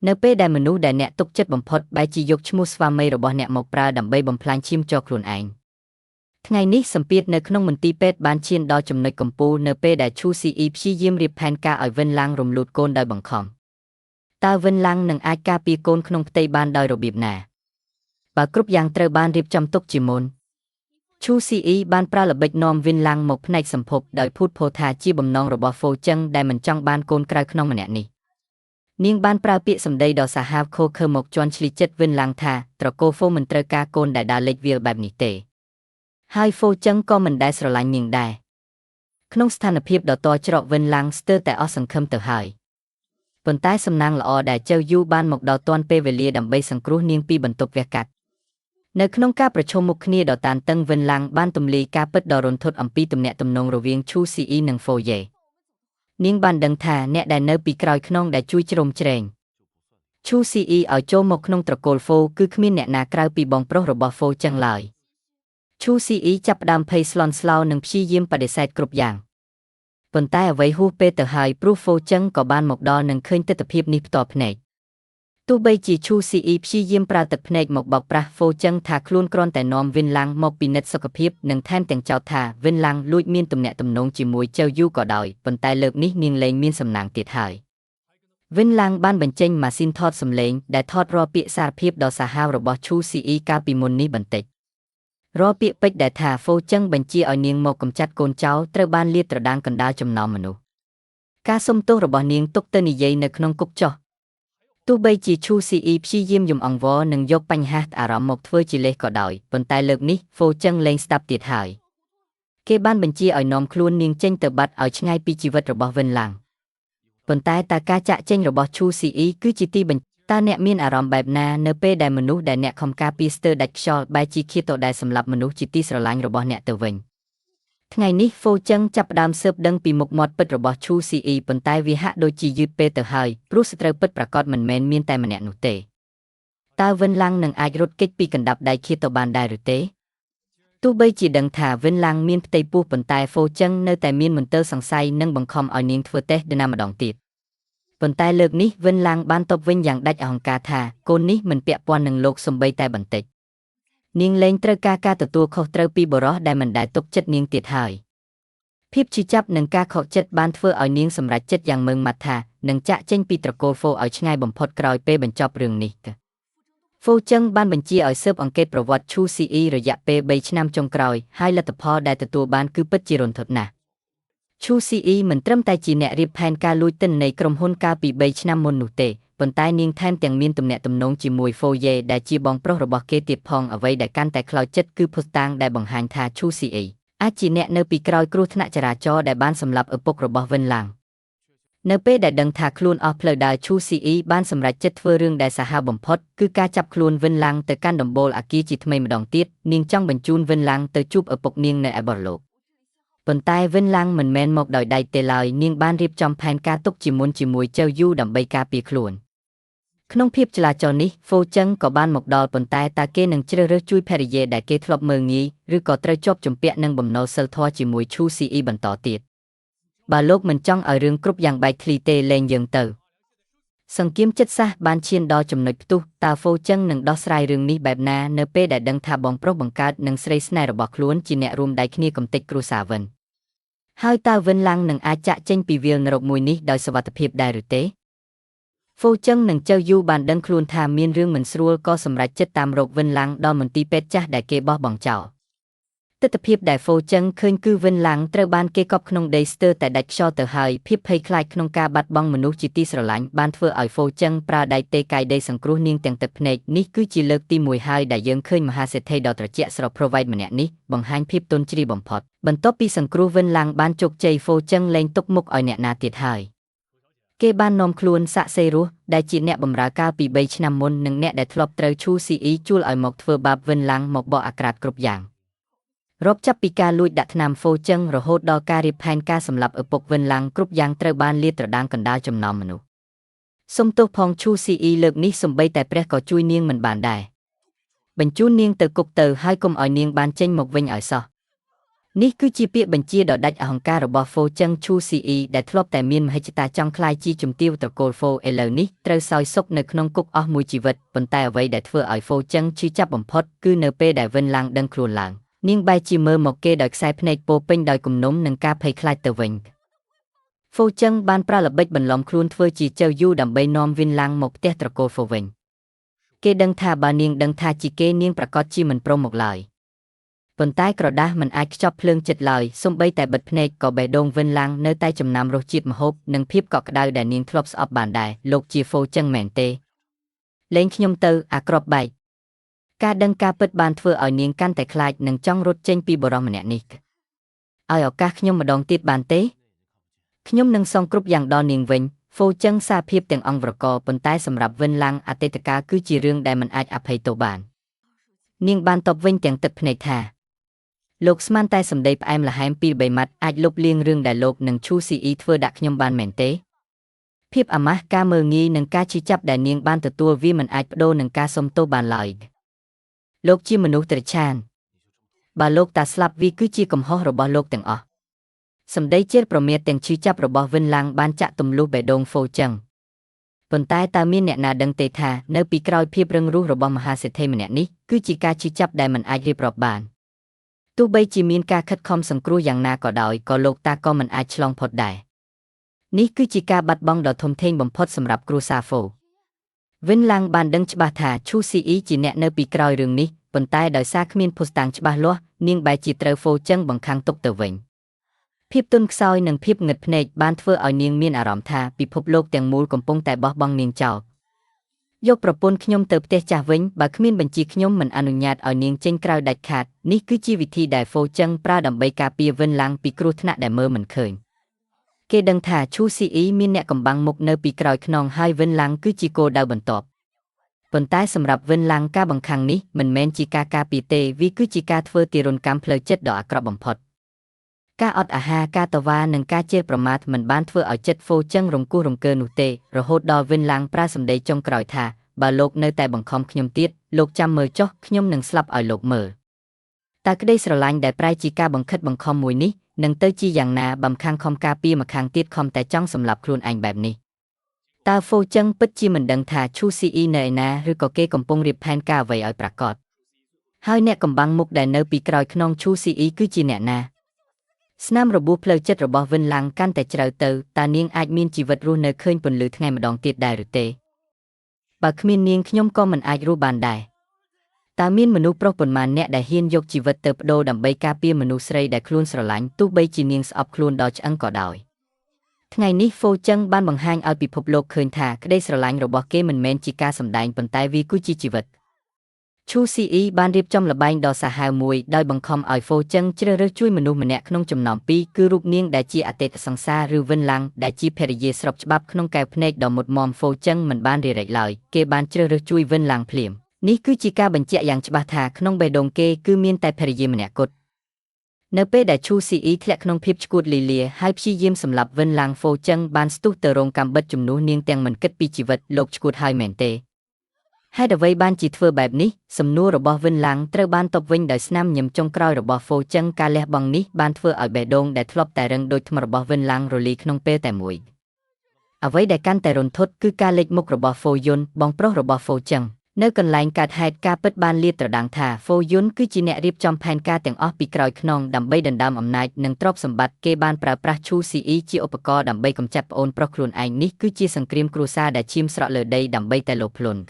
នៅពេលដែលមនុស្សដែលអ្នកទុកចិត្តបំផុតបែរជាយកឈ្មោះស្វាមីរបស់អ្នកមកប្រើដើម្បីបំផ្លាញឈាមជ័រខ្លួនឯងថ្ងៃនេះសម្ពាធនៅក្នុងមន្ទីរពេទ្យបានឈានដល់ចំណុចកំពូលនៅពេលដែលឈូស៊ីអ៊ីព្យាយាមរៀបផែនការឲ្យវិនឡាំងរំលូតកូនដោយបង្ខំតើវិនឡាំងនឹងអាចការពារកូនក្នុងផ្ទៃបានដោយរបៀបណាបើគ្រប់យ៉ាងត្រូវបានរៀបចំទុកជាមុនឈូស៊ីអ៊ីបានប្រើល្បិចនាំវិនឡាំងមកផ្នែកសម្ភពដោយភូតភរថាជាបំណងរបស់ហ្វូចឹងដែលមិនចង់បានកូនក្រៅក្នុងម្នាក់នេះនាងបានប្រើពាក្យសម្ដីដ៏សាហាវឃោរឃៅមកជន់ឈ្លីចិត្តវិនឡាំងថាត្រកូលហ្វូមិនត្រូវការកូនដែលដើរលេចវាលបែបនេះទេហើយហ្វូចឹងក៏មិនដែលស្រឡាញ់នាងដែរក្នុងស្ថានភាពដ៏តច្រកវិនឡាំងស្ទើរតែអស់សង្ឃឹមទៅហើយប៉ុន្តែសំណាងល្អដែលចៅយូបានមកដល់ទាន់ពេលវេលាដើម្បីសង្គ្រោះនាងពីបន្ទប់វះកាត់ នៅក្នុងការប្រឈមមុខគ្នាដ៏តានតឹងវិនឡាំងបានទម្លាយការពិតដ៏រន្ធត់អំពីទំនាក់ទំនងរវាងឈូស៊ីអ៊ីនិងហ្វូយេនាងបានដឹងថាអ្នកដែលនៅពីក្រោយខ្នងដែលជួយជ្រោមជ្រែងឈូស៊ីអ៊ីឲ្យចូលមកក្នុងត្រកូលហ្វូគឺគ្មានអ្នកណាក្រៅពីបងប្រុសរបស់ហ្វូចឹងឡើយឈូស៊ីអ៊ីចាប់ផ្ដើមភ័យស្លន់ស្លោនិងព្យាយាមបដិសេធគ្រប់យ៉ាងប៉ុន្តែអ្វីហួសពេលទៅហើយព្រោះហ្វូចឹងក៏បានមកដល់និងឃើញទិដ្ឋភាពនេះផ្ទាល់ភ្នែកទោះបីជាឈូស៊ីអ៊ីព្យាយាមប្រើទឹកភ្នែកមកបោកប្រាស់ហ្វូចឹងថាខ្លួនគ្រាន់តែនាំវិនឡាំងមកពិនិត្យសុខភាពនិងថែមទាំងចោទថាវិនឡាំងលួចមានទំនាក់ទំនងជាមួយចៅយូក៏ដោយប៉ុន្តែលើកនេះនាងលែងមានសំណាងទៀតហើយវិនឡាំងបានបញ្ចេញម៉ាស៊ីនថតសំឡេងដែលថតរាល់ពាក្យសារភាពដ៏សាហាវរបស់ឈូស៊ីអ៊ីកាលពីមុននេះបន្តិចរាល់ពាក្យពេចន៍ដែលថាហ្វូចឹងបញ្ជាឲ្យនាងមកកម្ចាត់កូនចៅត្រូវបានលាតត្រដាងកណ្ដាលចំណោមមនុស្សការសុំទោសរបស់នាងទុកទៅនិយាយនៅក្នុងគុកចុះទោះបីជាឈូស៊ីអ៊ីព្យាយាមយំអង្វរនិងយកបញ្ហាអារម្មណ៍មកធ្វើជាលេសក៏ដោយប៉ុន្តែលើកនេះហ្វូចឹងលែងស្ដាប់ទៀតហើយគេបានបញ្ជាឲ្យនាំខ្លួននាងចេញទៅបាត់ឲ្យឆ្ងាយពីជីវិតរបស់វិនឡាំងប៉ុន្តែតើការចាក់ចេញរបស់ឈូស៊ីអ៊ីគឺជាទីបញ្តើអ្នកមានអារម្មណ៍បែបណានៅពេលដែលមនុស្សដែលអ្នកខំការពារស្ទើរដាច់ខ្យល់បែរជាឃាតដែលសម្លាប់មនុស្សជាទីស្រឡាញ់របស់អ្នកទៅវិញថ្ងៃនេះហ្វូចឹងចាប់ផ្ដើមស៊ើបដឹងពីមុខមាត់ពិតរបស់ឈូស៊ីអ៊ីប៉ុន្តែវាហាក់ដូចជាយឺតពេលទៅហើយព្រោះសត្រូវពិតប្រាកដមិនមែនមានតែម្នាក់នោះទេតើវិនឡាំងនឹងអាចរត់គេចពីកណ្ដាប់ដៃឃាតបានដែរឬទេទោះបីជាដឹងថាវិនឡាំងមានផ្ទៃពោះប៉ុន្តែហ្វូចឹងនៅតែមានមន្ទិលសង្ស័យនិងបង្ខំឲ្យនាងធ្វើតេស្តណាម្ដងទៀតប៉ុន្តែលើកនេះវិនឡាំងបានតបវិញយ៉ាងដាច់អហង្ការថាកូននេះមិនពាក់ព័ន្ធនឹងលោកសំបីតែបន្តិចនាងលែងត្រូវការការទទួលខុសត្រូវពីបុរសដែលមិនដែលទុកចិត្តនាងទៀតហើយភាពឈឺចាប់និងការខកចិត្តបានធ្វើឲ្យនាងសម្រេចចិត្តយ៉ាងម៉ឺងម៉ាត់ថានឹងចាក់ចេញពីត្រកូលហ្វូឲ្យឆ្ងាយបំផុតក្រោយពេលបញ្ចប់រឿងនេះហ្វូចឹងបានបញ្ជាឲ្យស៊ើបអង្កេតប្រវត្តិឈូស៊ីអ៊ីរយៈពេល3ឆ្នាំចុងក្រោយហើយលទ្ធផលដែលទទួលបានគឺពិតជារន្ធត់ណាស់ឈូស៊ីអ៊ីមិនត្រឹមតែជាអ្នករៀបផែនការលួចទិន្នន័យក្រុមហ៊ុនកាលពី3ឆ្នាំមុននោះទេប៉ុន្តែនាងថែមទាំងមានទំនាក់ទំនងជាមួយហ្វូយេដែលជាបងប្រុសរបស់គេទៀតផងអ្វីដែលកាន់តែខ្លោចចិត្តគឺភស្តុតាងដែលបង្ហាញថាឈូស៊ីអ៊ីអាចជាអ្នកនៅពីក្រោយគ្រោះថ្នាក់ចរាចរណ៍ដែលបានសម្លាប់ឪពុករបស់វិនឡាំងនៅពេលដែលដឹងថាខ្លួនអស់ផ្លូវដើរឈូស៊ីអ៊ីបានសម្រេចចិត្តធ្វើរឿងដែលសាហាវបំផុតគឺការចាប់ខ្លួនវិនឡាំងទៅកាន់ដំបូលអគារជាថ្មីម្ដងទៀតនាងចង់បញ្ជូនវិនឡាំងទៅជួបឪពុកនាងនៅឯបរលោកប៉ុន្តែវិនឡាំងមិនមែនមកដោយដៃទេឡើយនាងបានរៀបចំផែនការទុកជាមុនជាមួយចៅយូដើម្បីការពារខ្លួនក្នុងភាពចលាចលនេះហ្វូចឹងក៏បានមកដល់ប៉ុន្តែតើគេនឹងជ្រើសរើសជួយភរិយាដែលគេធ្លាប់មើលងាយឬក៏ត្រូវជាប់ជំពាក់នឹងបំណុលសិលធម៌ជាមួយឈូស៊ីអ៊ីបន្តទៀតបើលោកមិនចង់ឲ្យរឿងគ្រប់យ៉ាងបែកធ្លីទេលែងយើងទៅសង្គ្រាមចិត្តសាសបានឈានដល់ចំណុចផ្ទុះតើហ្វូចឹងនឹងដោះស្រាយរឿងនេះបែបណានៅពេលដែលដឹងថាបងប្រុសបង្កើតនិងស្រីស្នេហ៍របស់ខ្លួនជាអ្នករួមដៃគ្នាកំទេចគ្រួសារវិនហើយតើវិនឡាំងនឹងអាចចាក់ចេញពីវាលនរកមួយនេះដោយសុវត្ថិភាពដែរឬទេហ្វូចឹងនិងចៅយូបានដឹងខ្លួនថាមានរឿងមិនស្រួលក៏សម្រេចចិត្តតាមរកវិនឡាំងដល់មន្ទីរពេទ្យចាស់ដែលគេបោះបង់ចោលទិដ្ឋភាពដែលហ្វូចឹងឃើញគឺវិនឡាំងត្រូវបានគេកប់ក្នុងដីស្ទើរតែដាច់ខ្យល់ទៅហើយភាពភ័យខ្លាចក្នុងការបាត់បង់មនុស្សជាទីស្រឡាញ់បានធ្វើឲ្យហ្វូចឹងប្រើដៃទេកាយដីសង្គ្រោះនាងទាំងទឹកភ្នែកនេះគឺជាលើកទី1ហើយដែលយើងឃើញមហាសេដ្ឋីដ៏ត្រជាក់ស្រប្រវែតម្នាក់នេះបង្ហាញភាពទន់ជ្រាយបំផុតបន្ទាប់ពីសង្គ្រោះវិនឡាំងបានជោគជ័យហ្វូចឹងលែងទុកមុខឲ្យអ្នកណាទៀតហើយគេបាននាំខ្លួនសាក់សីរស់ដែលជាអ្នកបម្រើកាលពី3ឆ្នាំមុននិងអ្នកដែលធ្លាប់ត្រូវឈូស៊ីអ៊ីជួលឲ្យមកធ្វើបាបវិនឡាំងមកបកអាក្រាតគ្រប់យ៉ាងរាប់ចាប់ពីការលួចដាក់ថ្នាំហ្វូចឹងរហូតដល់ការរៀបផែនការសម្លាប់ឪពុកវិនឡាំងគ្រប់យ៉ាងត្រូវបានលាតត្រដាងកណ្ដាលចំណោមមនុស្សសុំទោសផងឈូស៊ីអ៊ីលើកនេះសំបីតែព្រះក៏ជួយនាងមិនបានដែរបញ្ជូននាងទៅគុកទៅហើយកុំឲ្យនាងបានចេញមកវិញឲ្យសោះនេះគឺជាពាក្យបញ្ជាដ៏ដាច់អហង្ការរបស់ហ្វូចឹងឈូស៊ីអ៊ីដែលធ្លាប់តែមានមហិច្ឆតាចង់ក្លាយជាជំទាវត្រកូលហ្វូឥឡូវនេះត្រូវសោយសុខនៅក្នុងគុកអស់មួយជីវិតប៉ុន្តែអ្វីដែលធ្វើឲ្យហ្វូចឹងឈឺចាប់បំផុតគឺនៅពេលដែលវិនឡាំងដឹងខ្លួនឡើងនាងបែរជាមើលមកគេដោយខ្សែភ្នែកពោពេញដោយគំនុំនិងការភ័យខ្លាចទៅវិញហ្វូចឹងបានប្រើល្បិចបន្លំខ្លួនធ្វើជាចៅយូដើម្បីនាំវិនឡាំងមកផ្ទះត្រកូលហ្វូវិញគេដឹងថាបើនាងដឹងថាជាគេនាងប្រាកដជាមិនព្រមមកឡើយប៉ុន្តែក្រដាសមិនអាចខ្ចប់ភ្លើងចិត្តឡើយសូម្បីតែបិទភ្នែកក៏បេះដូងវិនឡាំងនៅតែចំណាំរសជាតិម្ហូបនិងភាពកក់ក្ដៅដែលនាងធ្លាប់ស្អប់បានដែរលោកជាហ្វូចឹងមែនទេលែងខ្ញុំទៅអាក្របបែកការដឹងការពិតបានធ្វើឲ្យនាងកាន់តែខ្លាចនិងចង់រត់ចេញពីបុរសម្នាក់នេះឲ្យឱកាសខ្ញុំម្ដងទៀតបានទេខ្ញុំនឹងសងគ្រប់យ៉ាងដល់នាងវិញហ្វូចឹងសារភាពទាំងអង្គវរកប៉ុន្តែសម្រាប់វិនឡាំងអតីតកាលគឺជារឿងដែលមិនអាចអភ័យទោសបាន នាងបានតបវិញទាំងទឹកភ្នែកថាលោកស្មានតែសម្ដីផ្អែមល្ហែមពីរបីម៉ាត់អាចលុបលាងរឿងដែលលោកនិងឈូស៊ីអ៊ីធ្វើដាក់ខ្ញុំបានមែនទេភាពអាម៉ាស់ការមើលងាយនិងការឈឺចាប់ដែលនាងបានទទួលវាមិនអាចប្ដូរនឹងការសុំទោសបានឡើយលោកជាមនុស្សត្រឆានបើលោកតាស្លាប់វាគឺជាកំហុសរបស់លោកទាំងអស់សម្ដីជេរប្រមាថទាំងឈឺចាប់របស់វិនឡាំងបានចាក់ទម្លុះបេះដូងហ្វូចឹងប៉ុន្តែតើមានអ្នកណាដឹងទេថានៅពីក្រោយភាពរឹងរូសរបស់មហាសេដ្ឋីម្នាក់នេះគឺជាការឈឺចាប់ដែលមិនអាចរៀបរាប់បានទោះបីជាមានការខិតខំសង្គ្រោះយ៉ាងណាក៏ដោយក៏លោកតាក៏មិនអាចឆ្លងផុតដែរនេះគឺជាការបាត់បង់ដ៏ធំធេងបំផុតសម្រាប់គ្រួសារហ្វូវិនឡាំងបានដឹងច្បាស់ថាឈូស៊ីអ៊ីជាអ្នកនៅពីក្រោយរឿងនេះប៉ុន្តែដោយសារគ្មានភស្តុតាងច្បាស់លាស់នាងបែរជាត្រូវហ្វូចឹងបង្ខាំងទុកទៅវិញភាពទន់ខ្សោយនិងភាពងឹតភ្នែកបានធ្វើឲ្យនាងមានអារម្មណ៍ថាពិភពលោកទាំងមូលកំពុងតែបោះបង់នាងចោលយកប្រពន្ធខ្ញុំទៅផ្ទះចាស់វិញបើគ្មានបញ្ជាខ្ញុំមិនអនុញ្ញាតឲ្យនាងចេញក្រៅដាច់ខាតនេះគឺជាវិធីដែលហ្វូចឹងប្រើដើម្បីការពារវិនឡាំងពីគ្រោះថ្នាក់ដែលមើលមិនឃើញគេដឹងថាឈូស៊ីអ៊ីមានអ្នកកំបាំងមុខនៅពីក្រោយខ្នងហើយវិនឡាំងគឺជាគោលដៅបន្ទាប់ប៉ុន្តែសម្រាប់វិនឡាំងការបង្ខាំងនេះមិនមែនជាការការពារទេវាគឺជាការធ្វើទារុណកម្មផ្លូវចិត្តដ៏អាក្រក់បំផុតការអត់អាហារការតវ៉ានិងការជេរប្រមាថមិនបានធ្វើឲ្យចិត្តហ្វូចឹងរង្គោះរង្គើនោះទេរហូតដល់វិនឡាំងប្រើសម្ដីចុងក្រោយថាបើលោកនៅតែបង្ខំខ្ញុំទៀតលោកចាំមើលចុះខ្ញុំនឹងស្លាប់ឲ្យលោកមើលតើក្តីស្រឡាញ់ដែលប្រែជាការបង្ខិតបង្ខំមួយនេះនឹងទៅជាយ៉ាងណាបំខាំងខំការពារម្ខាងទៀតខំតែចង់សម្លាប់ខ្លួនឯងបែបនេះតើហ្វូចឹងពិតជាមិនដឹងថាឈូស៊ីអ៊ីនៅឯណាឬក៏គេកំពុងរៀបផែនការអ្វីឲ្យប្រាកដហើយអ្នកកំបាំងមុខដែលនៅពីក្រោយខ្នងឈូស៊ីអ៊ីគឺជាអ្នកណាស្នាមរបួសផ្លូវចិត្តរបស់វិនឡាំងកាន់តែជ្រៅទៅតើនាងអាចមានជីវិតរស់នៅឃើញពន្លឺថ្ងៃម្ដងទៀតដែរឬទេបើគ្មាននាងខ្ញុំក៏មិនអាចរស់បានដែរតើមានមនុស្សប្រុសប៉ុន្មានអ្នកដែលហ៊ានយកជីវិតទៅប្ដូរដើម្បីការពារមនុស្សស្រីដែលខ្លួនស្រឡាញ់ទោះបីជានាងស្អប់ខ្លួនដល់ឆ្អឹងក៏ដោយថ្ងៃនេះហ្វូចឹងបានបង្ហាញឲ្យពិភពលោកឃើញថាក្តីស្រឡាញ់របស់គេមិនមែនជាការសម្ដែងប៉ុន្តែវាគឺជាជីវិតឈូស៊ីអ៊ីបានរៀបចំល្បែងដ៏សាហាវមួយដោយបង្ខំឲ្យហ្វូចឹងជ្រើសរើសជួយមនុស្សម្នាក់ក្នុងចំណោមពីរគឺរូបនាងដែលជាអតីតសង្សារឬវិនឡាំងដែលជាភរិយាស្របច្បាប់ក្នុងកែវភ្នែកដ៏មុតមមហ្វូចឹងមិនបានរារែកឡើយគេបានជ្រើសរើសជួយវិនឡាំងភ្លាមនេះគឺជាការបញ្ជាក់យ៉ាងច្បាស់ថាក្នុងបេះដូងគេគឺមានតែភរិយាម្នាក់គត់នៅពេលដែលឈូស៊ីអ៊ីធ្លាក់ក្នុងភាពឆ្កួតលីលាហើយព្យាយាមសម្លាប់វិនឡាំងហ្វូចឹងបានស្ទុះទៅរងកម្មបិទជំនួសនាងទាំងមិនគិតពីជីវិតលោកឆ្កួតហើយមែនទេហេតុអ្វីបានជាធ្វើបែបនេះសំណួររបស់វិនឡាំងត្រូវបានតបវិញដោយស្នាមញញឹមចុងក្រោយរបស់ហ្វូចឹងការលះបង់នេះបានធ្វើឲ្យបេះដូងដែលធ្លាប់តែរឹងដូចថ្មរបស់វិនឡាំងរលីក្នុងពេលតែមួយអ្វីដែលកាន់តែរន្ធត់គឺការលេចមុខរបស់ហ្វូយុនបងប្រុសរបស់ហ្វូចឹងនៅកន្លែងកើតហេតុការពិតបានលាតត្រដាងថាហ្វូយុនគឺជាអ្នករៀបចំផែនការទាំងអស់ពីក្រោយខ្នងដើម្បីដណ្ដើមអំណាចនិងទ្រព្យសម្បត្តិគេបានប្រើប្រាស់ឈូស៊ីអ៊ីជាឧបករណ៍ដើម្បីកម្ចាត់ប្អូនប្រុសខ្លួនឯងនេះគឺជាសង្គ្រាមគ្រួសារដែលឈាមស្រក់លើដីដើម្បីតែលោភលន់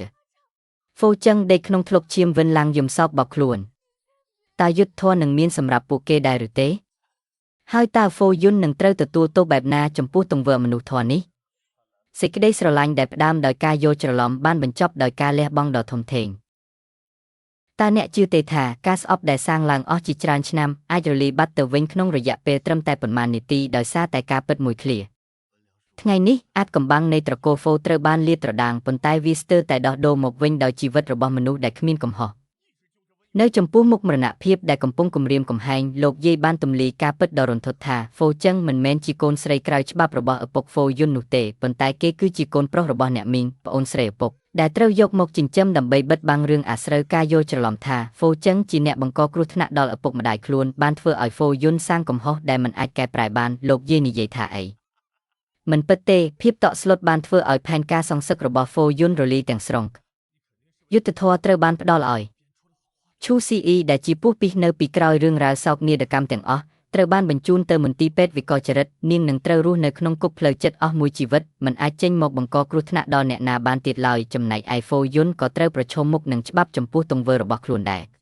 ហ្វូចឹងដេកក្នុងធ្លុកឈាមវិនឡាំងយំសោកបោកខ្លួនតើយុទ្ធធម៌នឹងមានសម្រាប់ពួកគេដែរឬទេហើយតើហ្វូយុននឹងត្រូវទទួលទោសបែបណាចំពោះទង្វើមនុស្សធម៌នេះសេចក្តីស្រឡាញ់ដែលផ្ដើមដោយការយល់ច្រឡំបានបញ្ចប់ដោយការលះបង់ដ៏ធំធេងតើអ្នកជឿទេថាការស្អប់ដែលសាងឡើងអស់ជាច្រើនឆ្នាំអាចរលាយបាត់ទៅវិញក្នុងរយៈពេលត្រឹមតែប៉ុន្មាននាទីដោយសារតែការពិតមួយឃ្លាថ្ងៃនេះអាចកំបាំងនៃត្រកូលហ្វូត្រូវបានលាតត្រដាងប៉ុន្តែវាស្ទើរតែដោះដូរមកវិញដោយជីវិតរបស់មនុស្សដែលគ្មានកំហុសនៅចំពោះមុខមរណភាពដែលកំពុងគំរាមកំហែងលោកយាយបានទម្លាយការពិតដ៏រន្ធត់ថាហ្វូចឹងមិនមែនជាកូនស្រីក្រៅច្បាប់របស់ឪពុកហ្វូយុននោះទេប៉ុន្តែគេគឺជាកូនប្រុសរបស់អ្នកមីងប្អូនស្រីឪពុកដែលត្រូវយកមកចិញ្ចឹមដើម្បីបិទបាំងរឿងអាស្រូវការយល់ច្រឡំថាហ្វូចឹងជាអ្នកបង្កគ្រោះថ្នាក់ដល់ឪពុកម្ដាយខ្លួនបានធ្វើឲ្យហ្វូយុនសាងកំហុសដែលមិនអាចកែប្រែបានលោកយាយនិយាយថាអីមិនពិតទេភាពតក់ស្លុតបានធ្វើឲ្យផែនការសងសឹករបស់ហ្វូយុនរលីទាំងស្រុងយុត្តិធម៌ត្រូវបានផ្ដល់ឲ្យឈូស៊ីអ៊ីដែលជាពស់ពិសនៅពីក្រោយរឿងរ៉ាវសោកនាដកម្មទាំងអស់ត្រូវបានបញ្ជូនទៅមន្ទីរពេទ្យវិកលចរិតនាងនឹងត្រូវរស់នៅក្នុងគុកផ្លូវចិត្តអស់មួយជីវិតមិនអាចចេញមកបង្កគ្រោះថ្នាក់ដល់អ្នកណាបានទៀតឡើយចំណែកឯហ្វូយុនក៏ត្រូវប្រឈមមុខនឹងច្បាប់ចំពោះទង្វើរបស់ខ្លួនដែ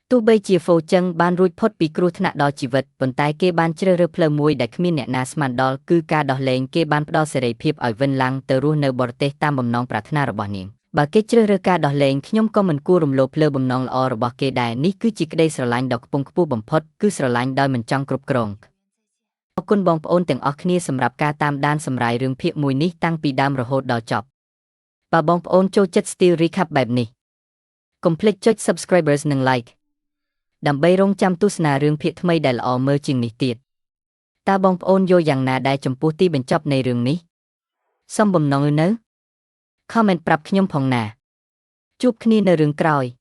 រទោះបីជាហ្វូចឹងបានរួចផុតពីគ្រោះថ្នាក់ដល់ជីវិតប៉ុន្តែគេបានជ្រើសរើសផ្លូវមួយដែលគ្មានអ្នកណាស្មានដល់គឺការដោះលែងគេបានផ្ដល់សេរីភាពឲ្យវិនឡាំងទៅរស់នៅបរទេសតាមបំណងប្រាថ្នារបស់នាងបើគេជ្រើសរើសការដោះលែងខ្ញុំក៏មិនគួររំលោភលើបំណងល្អរបស់គេដែរនេះគឺជាក្តីស្រឡាញ់ដ៏ខ្ពង់ខ្ពស់បំផុតគឺស្រឡាញ់ដោយមិនចង់គ្រប់គ្រងអរគុណបងប្អូនទាំងអស់គ្នាសម្រាប់ការតាមដានសម្រាយរឿងភាគមួយនេះតាំងពីដើមរហូតដល់ចប់បើបងប្អូនចូលចិត្ត style recap បែបនេះ កុំភ្លេចចុច Subscribers និង Like ដើម្បីរងចាំទស្សនារឿងភាគថ្មីដែលល្អមើលជាងនេះទៀតតើបងប្អូនយល់យ៉ាងណាដែរចំពោះទីបញ្ចប់នៃរឿងនេះសូមបំណងនៅ Comment ប្រាប់ខ្ញុំផងណាជួបគ្នានៅរឿងក្រោយ។